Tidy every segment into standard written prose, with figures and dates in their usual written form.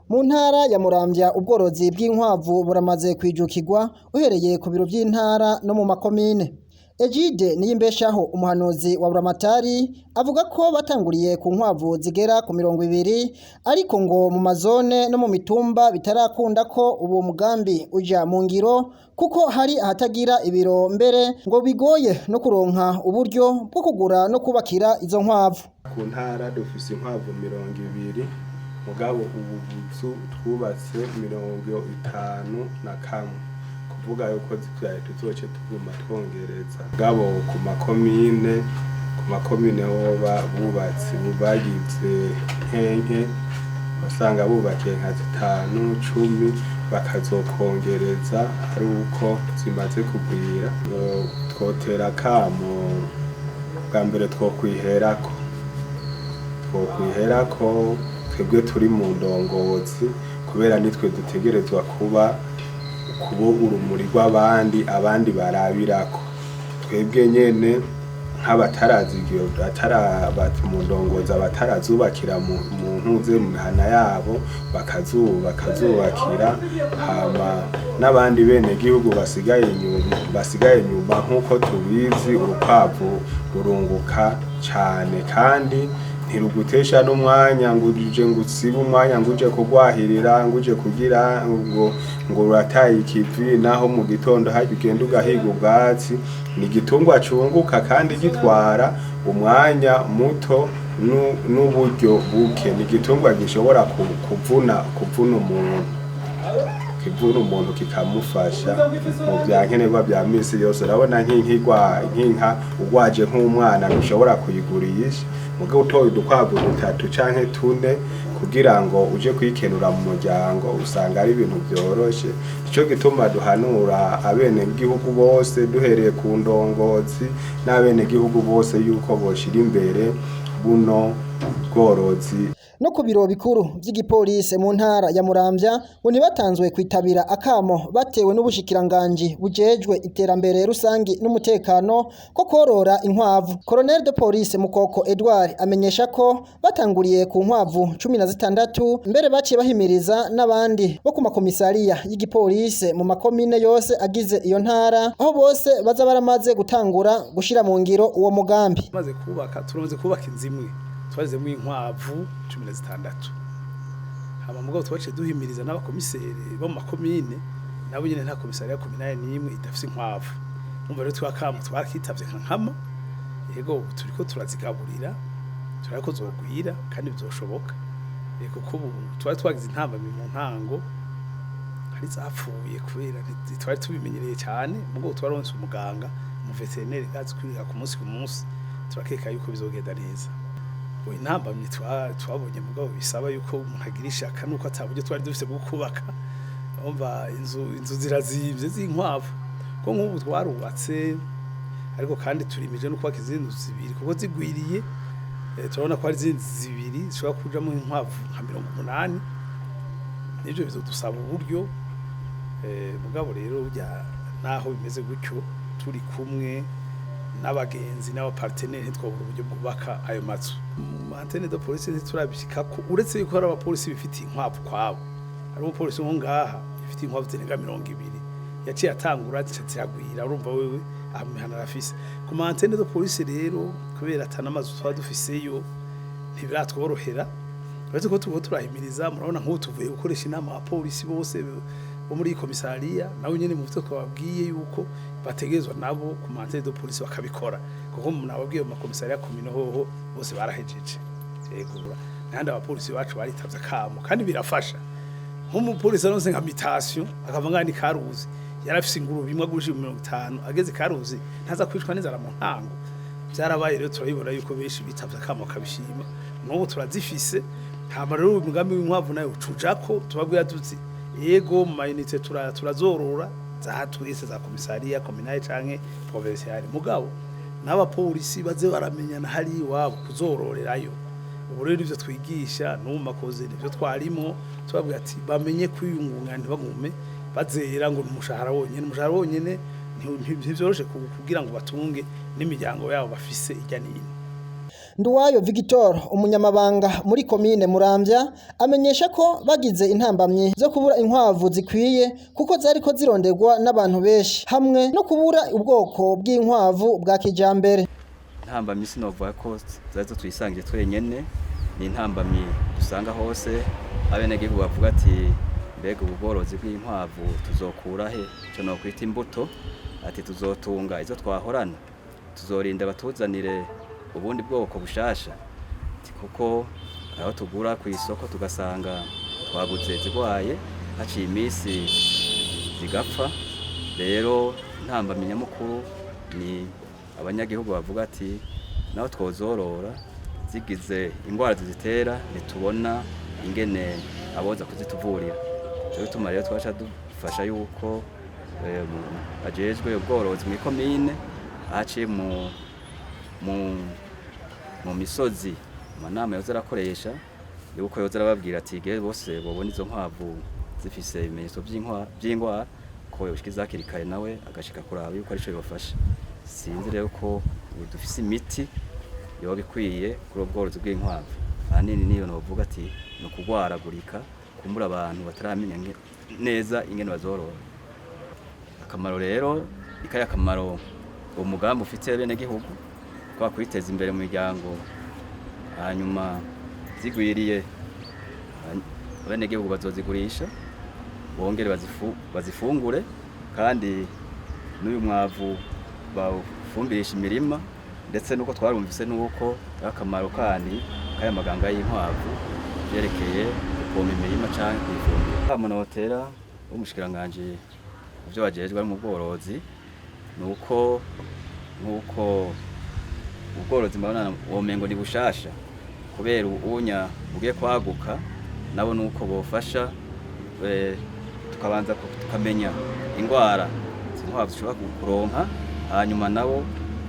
Mu ntara ya Muramvya, ubworozi bw'inkwavu buramaze kwijukirwa, uhereye ku biro vy'intara no mu makomine. Egide Niyimbeshaho, umuhanuzi wa Buramatari, avuga ko batanguriye ku nkwavu zigera ku 20, ariko ngo mu mazone no mu mitumba bitarakunda ko uwo mugambi uja mu ngiro, kuko hari ahatagira ibiro, mbere ngo bigoye no kuronka uburyo bwo kugura no kubakira izo nkwavu. Ku ntara dufise inkwavu 20, mugabo ubu buzu twubatse 51, kuvuga yuko zivyaye tuzoce tuguma twongereza. Mugabo ku makomine hoba bubatse, bagize nkenke, basanga bubakiye nka zitanu, 10, bakazokongereza ari uko zimaze kugwira. Twotera akamo, bwa mbere twokwiherako twebwe turi mu ndongozi, kubera nitwe dutegerezwa kuba urumuri rw'abandi, abandi barabirako. Twebwe nyene nk'abatarazigiye mu ndongozi, abatarazubakira mu ntuze mu mihana yabo, bakazubakira, hama n'abandi bene gihugu basigaye inyuma. Nk'uko tubizi, urukwavu rurunguka cane kandi ntirugutesha n'umwanya ngo uje, ngo usibe umwanya ngo uje kugwahirira, ngo uje kugira ngo urataye ikivi, naho mu gitondo harya ugenda ugahiga ubwatsi. Ni igitungwa cunguka kandi gitwara umwanya muto n'uburyo buke. Ni igitungwa gishobora kuvuna umuntu, kivuna umuntu kikamufasha mu bya nkenerwa bya misi yose. Urabona nk'inka ugwaje nk'umwana, ntushobora kuyigurisha, mugabo utoye udukwavu dutatu canke tune kugira ngo uje kwikenura mu muryango, usanga ari ibintu byoroshe. Nico gituma duhanura abenegihugu bose, duhereye ku ndongozi n'abenegihugu bose, yuko boshira imbere buno bworozi. No ku biro bikuru vy'igipolisi mu ntara ya Muramvya, ngo ntibatanzwe kwitabira akamo batewe n'ubushikiranganji bujejwe iterambere rusangi n'umutekano ko korora inkwavu. Colonel de Police Mukoko Edouard amenyesha ko batanguriye ku nkwavu 16, mbere baciye bahimiriza n'abandi bo ku makomisariya y'igipolisi mu makomine yose agize iyo ntara, aho bose baza baramaze gutangura gushira mu ngiro uwo mugambi. Tumaze kubaka, turamaze kubaka inzu imwe twazemo inkwavu 16. Hama mugabo twaciye duhimiriza n'abakomiseri bo mu makomine nabo nyene. Nta komisariya communale n'imwe idafise inkwavu. Umva rero, twakamu twarakitavye nka nkama. Yego, turiko turazigaburira, turako zogwira kandi bizoshoboka. Yego, kuko ubu twari twagize intambamyi mu ntango, hari zapfuye kubera ntitwari tubimenyereye cyane. Mugabo twaronse umuganga, umuveterineri azi kwiga ku munsi ku munsi, turakeka yuko bizogenda neza. Ubu intambamyi twabonye, mugabo bisaba yuko umuntu agira ishaka, nuko ata buryo twari dufise bwo kubaka. Umva, inzu zirazimvye z'inkwavu, ko nk'ubu twarubatse, ariko kandi turimije no kubaka izindi nzu zibiri kuko zigwiriye. Turabona ko hari izindi zibiri zishobora kujamo inkwavu nka 80. Nivyo bizodusaba uburyo. Mugabo rero burya naho bimeze gutyo, turi kumwe n'abagenzi n'abapartenaires, ntitwabura uburyo bwubaka ayo mazu. Mu antenne de police ntiturabishikako, uretse yuko hari abapolisi bifitiye inkwavu kwabo. Hari umupolisi nko ngaha ifitiye inkwavu zirenga 20, yaciye atangura zica ziragwira. Urumva wewe amihana arafise ku ma antenne de police. Rero kubera ata n'amazu twaba dufiseyo, ntibiratworohera, uretse ko turiko turahimiriza. Murabona nk'ubu tuvuye gukoresha inama abapolisi bose bo muri iyi komisariya, nabo nyene mu vyo twababwiye yuko bategerezwa nabo ku ma antenne de police bakabikora, kuko nababwiye mu makomisariya komine hoho bose barahejeje. Yego, nandi abapolisi bacu baritavye akamo kandi birafasha. Nk'umupolisi aronse nka mutation akava ngaha ni Karuzi, yarafise ingurube imwe agurishije 50, ageze Karuzi ntaza kwicwa n'inzara mu ntango. Byarabaye rero, turabibona yuko benshi bitavye akamo bakabishima. N'ubu turazifise. Hama rero umugambi w'inkwavu nayo ucujako, tubabwira tuti yego, mu ma unités turazorora za twese, za komisariya communale canke provinciale, mugabo n'abapolisi baze baramenyana hari iwabo kuzororerayo. Ubu rero ivyo twigisha n'ubu makoze nivyo twarimo tubabwira ati bamenye kwiyungunganya, ntibagume bazera ngo ni umushahara wonyene. Umushahara wonyene ntivyoroshe kugira ngo batunge n'imiryango yabo bafise irya nino. Nduwayo Victor, umunyamabanga muri komine Muramvya, amenyesha ko bagize intambamyi zo kubura inkwavu zikwiye kuko zariko zironderwa n'abantu benshi, hamwe no kubura ubwoko bw'inkwavu bwa kijambere. Intambamyi sinovuga ko zari zo tuyisangije twenyene, ni intambamyi dusanga hose. Abenegihugu bavuga ati mbega ubu bworozi bw'inkwavu tuzokura he ico nokwita imbuto, ati tuzotunga izo twahorana, tuzorinda batuzanire ubundi bwoko bushasha, ati kuko aho tugura ku isoko tugasanga twaguze zigwaye, haciye iminsi zigapfa. Rero intambamyi nyamukuru ni abanyagihugu bavuga ati naho twozorora zigize ingwara zizitera ntitubona ingene aboza kuzituvurira. Nico gituma rero twaca dufasha yuko ajejwe ubworozi mw'ikomine ahaciye mu misozi amanama yoza arakoresha, yuko yoza arababwira ati igihe bose bobona izo nkwavu zifise ibimenyetso vy'ingwara ko yoshikiza hakiri kare, nawe agashika kuraba yuko arico yofasha. Sinzi rero ko ubu dufise imiti yoba ikwiye kuri ubwo bworozi bw'inkwavu. Ahanini niyo novuga ati ni ukugwaragurika, kumbura abantu bataramenya neza ingene bazorora. Akamaro rero ikaye akamaro uwo mugambi ufitiye abenegihugu kwa kwiteza imbere mu miryango, hanyuma zigwiriye abenegihugu bazozigurisha bongere bazifungure, kandi n'uyu mwavu bawufumbirisha imirima, ndetse nuko twarumvise nuko akamaro kandi kaya maganga y'inkwavu vyerekeye gupompa imirima canke kuyifumbira. Amanotera w'umushikiranganji mu vyo bajejwe ari mu bworozi, nuko nkuko ubworozi mbona womengo ni bushasha kubera ubunya bugiye kwaguka, nabo nuko bofasha tukabanza tukamenya ingwara inkwavu zishobora kuronka, hanyuma nabo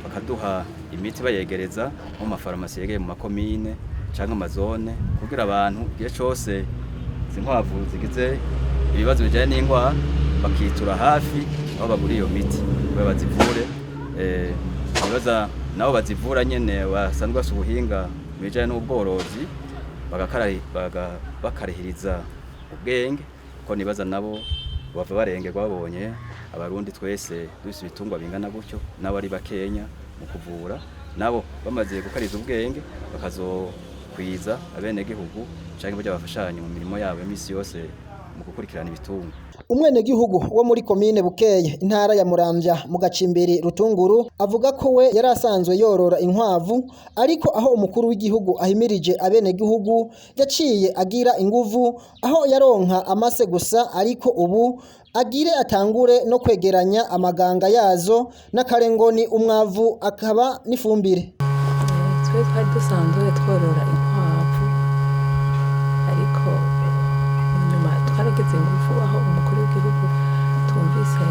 bakaduha imiti bayegereza mu mafarumasi yegereye mu makomine canke amazone, kugira abantu igihe cose izi nkwavu zigize ibibazo bijanye n'ingwara bakitura hafi aho bagura iyo miti kugira bazivure. Ibibaza nabo bazivura nyene basanzwe bafise ubuhinga mu bijanye n'ubworozi, bakarihiriza ubwenge, kuko nibaza nabo bava barengerwa babonye abarundi twese dufise ibitungwa bingana gutyo, nabo ari bakenya mu kuvura, nabo bamaze gukariza ubwenge bakazokwiza abenegihugu canke burya bafashanya mu mirimo yabo ya misi yose mu gukurikirana ibitungwa. Umwenegihugu wo muri komine Bukeye, intara ya Muramvya, mu gacimbiri Rutunguru, avuga ko we yari asanzwe yorora inkwavu, ariko aho umukuru w'igihugu ahimirije abenegihugu yaciye agira inguvu, aho yaronka amase gusa, ariko ubu agire atangure no kwegeranya amaganga yazo n'akarengoni, umwavu akaba n'ifumbire. Twe twari dusanzwe tworora inkwavu, ariko nyuma twaragize ingufu aho umukuru w'igihugu twumvise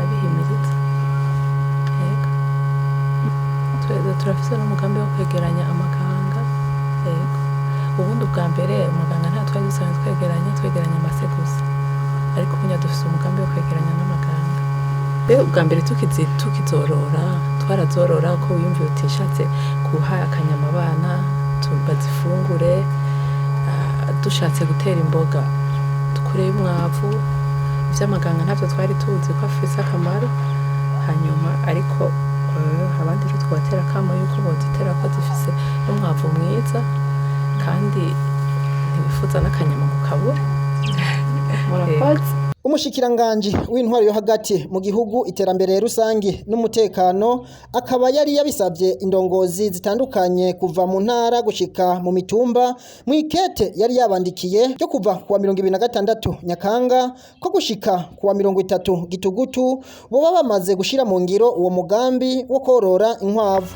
abihimiriza. Yego, turafise n'umugambi wo kwegeranya amaganga. Yego, ubundi ubwa mbere amaganga nta twari dusanzwe twegeranya, twegeranya amase gusa, ariko ubu dufise umugambi wo kwegeranya n'amaganga. Be ubwa mbere tukizorora twarazorora uko wiyumviye utishatse guha akanyama abana bazifungure, dushatse gutera imboga dukureye umwavu. Ivy'amaganga ntavyo twari tuzi ko afise akamaro. Hanyuma ariko abandi rero twobatera akamo yuko bozitera ko zifise n'umwavu mwiza, kandi ntibifuza n'akanyama ngo kabure. Murakoze. Umushikiranganji w'intwaro yo hagati mu gihugu, iterambere rusangi n'umutekano akaba yari yabisabye indongozi zitandukanye kuva mu ntara gushika mu mitumba mw'ikete yari yabandikiye ryo kuva kuwa 2026 Nyakanga, ko gushika kuwa 30 Gitugutu boba bamaze gushira mu ngiro uwo mugambi wo korora inkwavu.